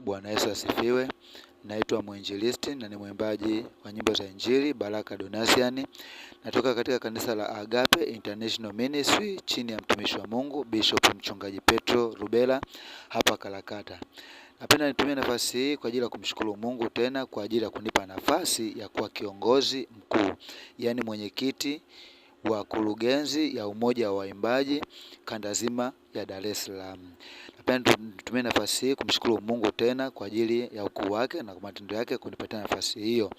Bwana Yesu asifiwe. Naitwa mwinjilisti na ni mwimbaji wa nyimbo za Injili Baraka Donasian. Natoka katika kanisa la Agape International Ministry chini ya mtumishi wa Mungu Bishop Mchungaji Petro Rubela hapa Kalakata. Napenda nitumie nafasi hii kwa ajili ya kumshukuru Mungu tena kwa ajili ya kunipa nafasi ya kuwa kiongozi mkuu, yaani mwenyekiti wa kurugenzi ya umoja wa waimbaji kanda zima ya Dar es Salaam. Napenda nitumie nafasi hii kumshukuru Mungu tena kwa ajili ya ukuu wake na matendo yake kunipatia nafasi hiyo.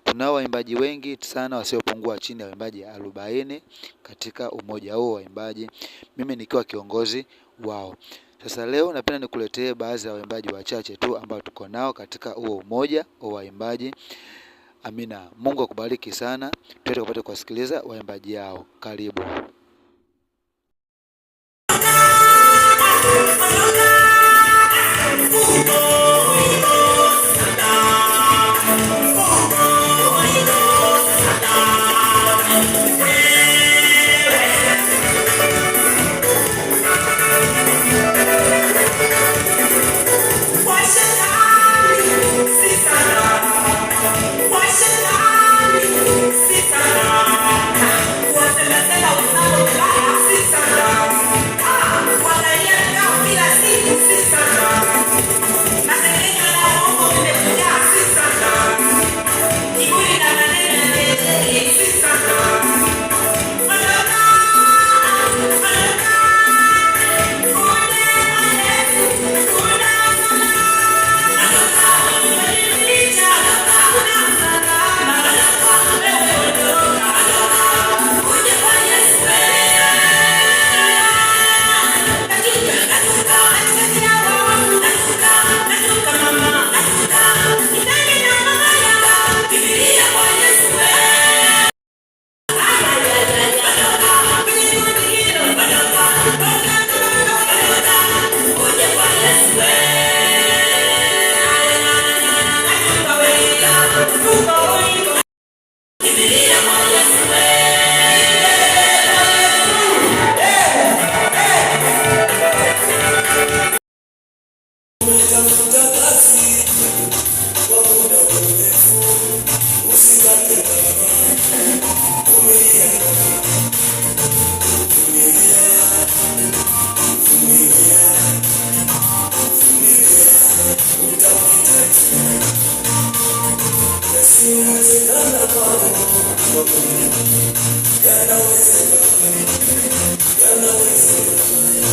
Tunao waimbaji wengi sana wasiopungua chini ya waimbaji 40 katika umoja huo wa waimbaji, mimi nikiwa kiongozi wao. Sasa leo napenda nikuletee baadhi ya waimbaji wachache tu ambao tuko nao katika huo umoja wa waimbaji. Amina. Mungu akubariki sana. Tuende kupata kuwasikiliza waimbaji hao. Karibu. Yanawezekana.